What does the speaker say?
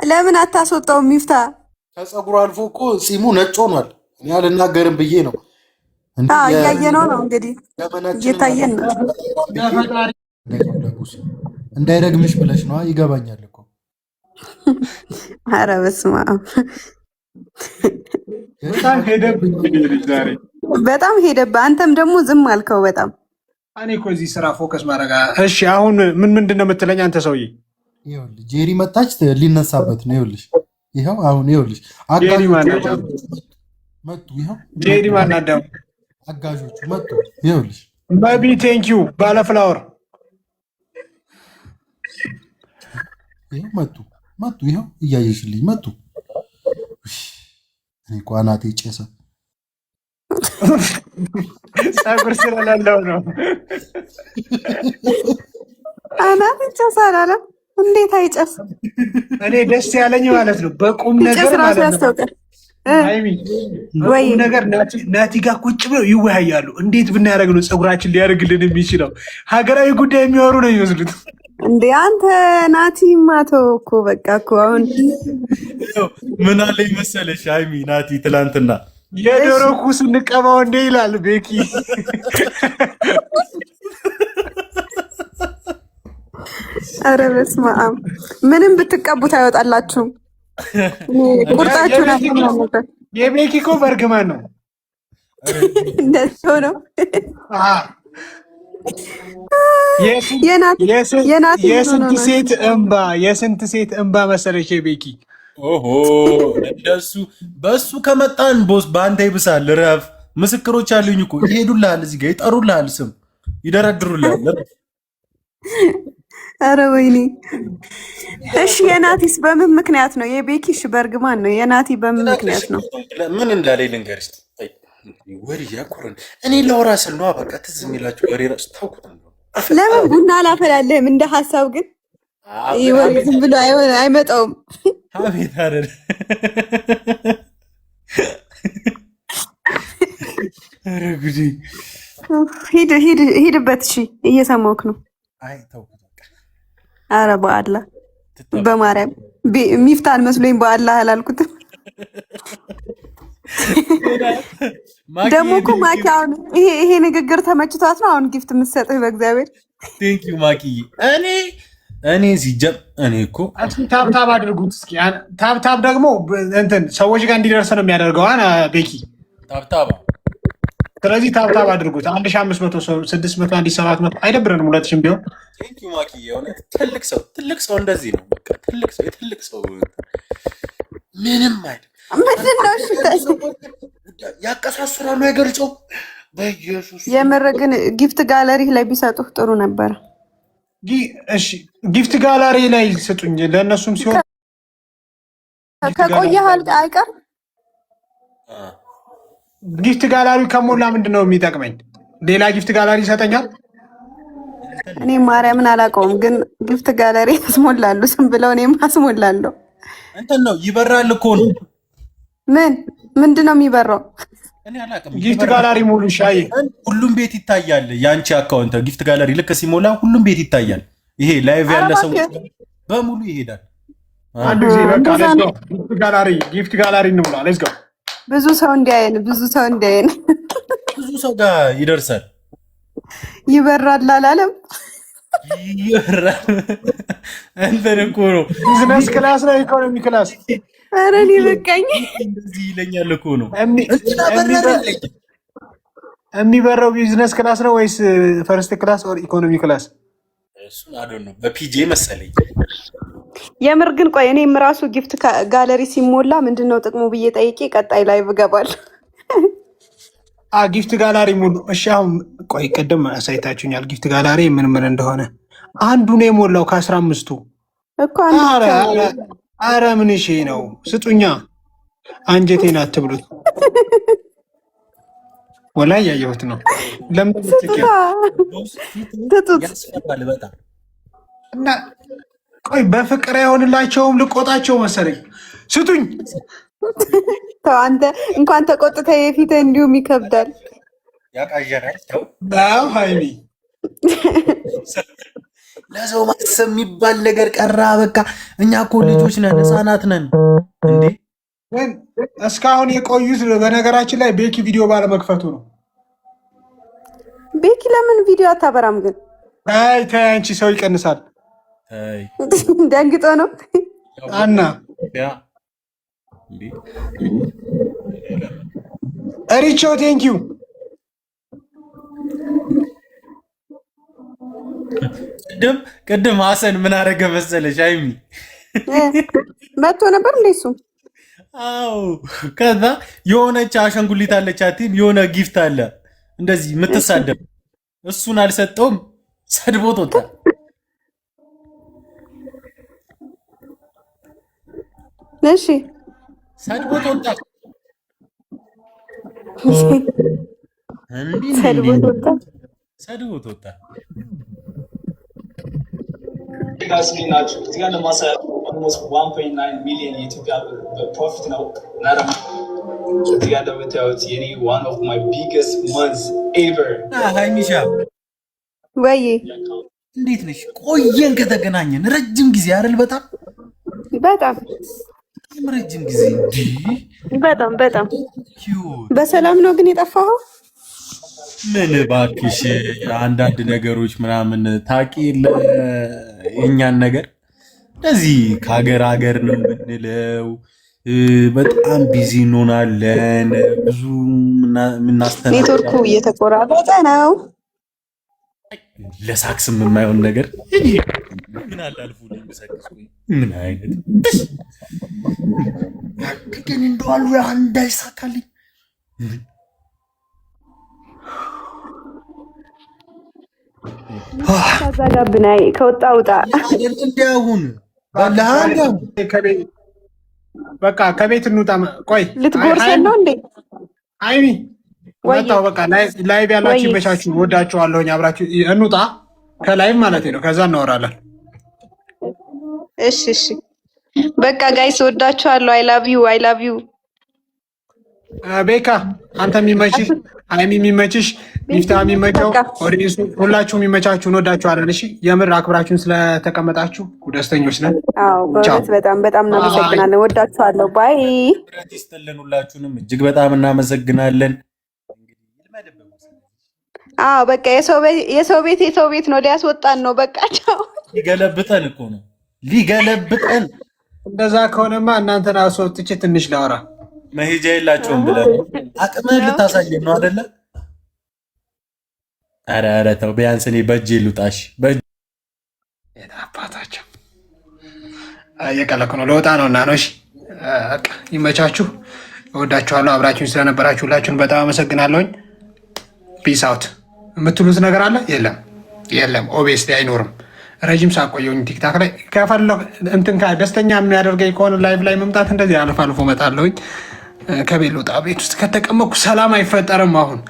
ለምን አታስወጣው? ሚፍታ ከፀጉሩ አልፎ እኮ ፂሙ ነጭ ሆኗል። እኔ አልናገርም ብዬ ነው። እያየነው ነው እንግዲህ እየታየን ነው። እንዳይረግምሽ ብለሽ ነዋ። ይገባኛል እኮ። ኧረ በስመ አብ በጣም ሄደብህ፣ በጣም ሄደብህ። አንተም ደግሞ ዝም አልከው በጣም። እኔ እኮ እዚህ ስራ focus ማድረግ። እሺ አሁን ምን ምንድን ነው የምትለኝ አንተ ሰውዬ? ይኸውልህ ጄሪ መጣች፣ ሊነሳበት ነው። ይኸውልሽ ይኸው አሁን ይኸውልሽ መጡ። ይኸው ጄሪ ማናዳው አጋዦቹ መጡ። ይኸውልሽ መቢ thank you ባለ flower ይኸው መጡ መጡ። ይኸው እያየሽልኝ መጡ። እኔ እኮ አናቴ ጨሰ። ፀጉር ስለሌለው ነው። አናቴ ጨሰ አላለም። እንዴት አይጨስ? እኔ ደስ ያለኝ ማለት ነው በቁም ነገር ማለት ነው በቁም ነገር ናቲ ጋር ቁጭ ብለው ይወያያሉ። እንዴት ብናደርግ ነው ፀጉራችን ሊያደርግልን የሚችለው? ሀገራዊ ጉዳይ የሚያወሩ ነው የሚመስሉት። እንዴ አንተ ናቲ ማተው እኮ በቃ እኮ አሁን ምን አለኝ መሰለሽ ሃይሚ፣ ናቲ ትላንትና የዶሮ ኩስ እንቀባው እንዴ ይላል ቤኪ። ኧረ በስመ አብ ምንም ብትቀቡት አይወጣላችሁም። ቁርጣችሁን አትምናለበት። የቤኪ እኮ በእርግማን ነው እንደዚህ ሆነው። የስንት ሴት እንባ የስንት ሴት እንባ መሰለች የቤኪ። ኦሆ እንደሱ በሱ ከመጣን boss በአንተ ይብሳል። ረፍ ምስክሮች አሉኝ እኮ ይሄዱልሃል፣ እዚህ ጋር ይጠሩልሃል፣ ስም ይደረድሩልሃል። ኧረ ወይኔ። እሺ የናቲስ በምን ምክንያት ነው? የቤኪ እሺ በእርግማን ነው። የናቲ በምን ምክንያት ነው? ምን እንዳለኝ ልንገርሽ። ወሬ ያኮረን እኔ ለወራ ስል ነው በቃ ትዝ የሚላቸው ወሬ ራሱ ታውቁት። ለምን ቡና አላፈላልህም? እንደ ሀሳብ ግን ወሬ ዝም ብሎ አይመጣውም። አቤት አይደል? ኧረ ጉዴ! ሂድ ሂድ ሂድበት። እሺ እየሰማሁህ ነው። አይ ተውኩት በቃ። ኧረ በአላህ በማርያም ሚፍታን መስሎኝ በአላህ አላልኩትም። ደግሞ እኮ ማኪ አሁን ይሄ ንግግር ተመችቷት ነው አሁን gift የምትሰጥህ። በእግዚአብሔር thank you ማኪ። እኔ ሲጀም እኔ እኮ tap tap አድርጉት እስኪ። tap tap ደግሞ እንትን ሰዎች ጋር እንዲደርስ ነው የሚያደርገው ቤኪ tap tap። ስለዚህ tap tap አድርጉት። 1500 ሰው 600፣ 1700 አይደብረንም። 2000 ቢሆን thank you ማኪ። የሆነ ትልቅ ሰው ትልቅ ሰው እንደዚህ ነው በቃ ትልቅ ሰው የትልቅ ሰው ምንም አይደል። ምንድን ነው ያቀሳስራሉ አይገልጸው። በኢየሱስ የምር ግን gift gallery ላይ ቢሰጡህ ጥሩ ነበረ። እሺ gift gallery ላይ ስጡኝ ለእነሱም ሲሆን ከቆየህ አይቀር gift gallery ከሞላ ምንድን ነው የሚጠቅመኝ? ሌላ gift gallery ይሰጠኛል? እኔ ማርያምን አላውቀውም፣ ግን gift gallery ያስሞላሉ። ዝም ብለው እኔም አስሞላለሁ። እንትን ነው ይበራል እኮ ነው። ምን ምንድን ነው የሚበራው? እኔ አላውቅም። gift gallery ሙሉ ሻይ ሁሉም ቤት ይታያል። የአንቺ account gift gallery ልክ ሲሞላ ሁሉም ቤት ይታያል። ይሄ live ያለ ሰው በሙሉ ይሄዳል። አንድ ጊዜ በቃ gift gallery gift gallery እንሙላ። let's go። ብዙ ሰው እንዲያየን፣ ብዙ ሰው እንዲያየን፣ ብዙ ሰው ጋር ይደርሳል። ይበራል አላለም? ይበራል። እንትን እኮ ነው business class ነው economy class። ኧረ እኔ በቃኝ። እንደዚህ ይለኛል እኮ ነው የሚበረው። business class ነው ወይስ first class or economy class? እሱን አዶ ነው በፒጄ መሰለኝ። የምር ግን ቆይ እኔም ራሱ gift gallery ሲሞላ ምንድን ነው ጥቅሙ ብዬ ጠይቄ ቀጣይ ላይ እገባለሁ። gift gallery ሙሉ። እሺ አሁን ቆይ ቅድም አሳይታችሁኛል gift gallery ምን ምን እንደሆነ። አንዱ ነው የሞላው ከ15ቱ እኮ አንዱ። አረ ምን እሺ ነው ስጡኛ፣ አንጀቴን አትብሉት። ወላይ ያየሁት ነው። ለምን ትጡት ያስፈራል በጣም። እና ቆይ በፍቅር አይሆንላቸውም። ልቆጣቸው መሰለኝ። ስጡኝ። ተው አንተ እንኳን ተቆጥተህ የፊትህ እንዲሁም ይከብዳል። ያቃዠናል። ተው አዎ ሃይሚ ለሰው ማሰብ የሚባል ነገር ቀራ። በቃ እኛ እኮ ልጆች ነን፣ ህፃናት ነን እንዴ። ግን እስካሁን የቆዩት በነገራችን ላይ ቤኪ ቪዲዮ ባለመክፈቱ ነው። ቤኪ ለምን ቪዲዮ አታበራም ግን? አይ ተይ አንቺ፣ ሰው ይቀንሳል። ተይ። ደንግጦ ነው። አና ያ እንዴ። ሪቾ thank you። ቅድም ሀሰን ምን አደረገ መሰለሽ አይሚ? መጥቶ ነበር እንደ እሱም። አዎ፣ ከዛ የሆነች አሻንጉሊት አለች፣ አቲም የሆነ gift አለ እንደዚህ የምትሳደብ፣ እሱን አልሰጠውም፣ ሰድቦት ወጣ። እሺ። ሰድቦት ወጣ። እንዲህ ሰድቦት ወጣ። ሰድቦት ወጣ። Guys፣ እንዴት ናችሁ? እዚህ ጋር ለማሳያችሁ almost 1.9 ሚሊዮን የኢትዮጵያ ብር በ profit ነው። እና ደግሞ እዚህ ጋር እንደምታዩት የኔ one of my biggest months ever። ሃይሚሻ። ወይ። እንዴት ነሽ? ቆየን ከተገናኘን ረጅም ጊዜ አይደል? በጣም በጣም። በጣም ረጅም ጊዜ እንዲህ። በጣም በጣም። Cute። በሰላም ነው ግን የጠፋኸው? ምን እባክሽ፣ አንዳንድ ነገሮች ምናምን ታውቂ የለ የእኛን ነገር፣ እንደዚህ ከሀገር ሀገር ነው የምንለው። በጣም busy እንሆናለን። ብዙ የምናስተናግድ ኔትወርኩ እየተቆራረጠ ነው። ለሳክስም የማይሆን ነገር ምን አለ አልፎ የሚሰክስ፣ ምን አይነት ግን እንደው አሉ እንዳይሳካልኝ። ታዛጋብናይ ከወጣ ውጣ። አይደል እንዲ አሁን በላህ እንዲ አሁን። በቃ ከቤት እንውጣ። ቆይ። ልትጎርሰን ነው እንዴ? አይሚ። ወይ። መጣሁ። በቃ live ያላችሁ ወይ። ይመቻችሁ። ወዳችኋለሁኝ። አብራችሁ እንውጣ ከ live ማለት ነው። ከዛ እናወራለን። እሺ፣ በቃ guys ወዳችኋለሁ። I love you, I love you። ቤካ አንተ የሚመችህ፣ አይሚ የሚመችሽ፣ ሚፍታ የሚመቸው፣ በቃ። Audience ኡ ሁላችሁ የሚመቻችሁ እንወዳችኋለን። እሺ፣ የምር አክብራችሁን ስለተቀመጣችሁ ደስተኞች ነን። አዎ፣ በእውነት በጣም በጣም እናመሰግናለን። ወዳችኋለሁ። Bye። ክብረት ይስጥልን። ሁላችሁንም እጅግ በጣም እናመሰግናለን። እንግዲህ ይልመድብህ። አዎ፣ በቃ የሰው ቤት የሰው ቤት ነው። ሊያስወጣን ነው። በቃ ቻው። ሊገለብጠን እኮ ነው፣ ሊገለብጠን። እንደዛ ከሆነማ እናንተን አስወጥቼ ትንሽ ላወራ። መሄጃ የላቸውም ብለን አቅምህን ልታሳየን ነው አይደለ? ኧረ ኧረ ተው፣ ቢያንስ እኔ በእጄ ልውጣሽ በእጄ። የት አባታቸው፣ እየቀለኩ ነው። ለወጣ ነው እና ነው። እሺ በቃ ይመቻችሁ። እወዳችኋለሁ። አብራችሁን ስለነበራችሁ ሁላችሁን በጣም አመሰግናለሁኝ። Peace out የምትሉት ነገር አለ? የለም፣ የለም። Obviously አይኖርም። ረጅም ሰዓት ቆየሁኝ ቲክታክ ላይ። ከፈለኩ እንትን ደስተኛ የሚያደርገኝ ከሆነ live ላይ መምጣት እንደዚህ አልፎ አልፎ እመጣለሁኝ። ከቤት ልውጣ። ቤት ውስጥ ከተቀመጥኩ ሰላም አይፈጠርም አሁን።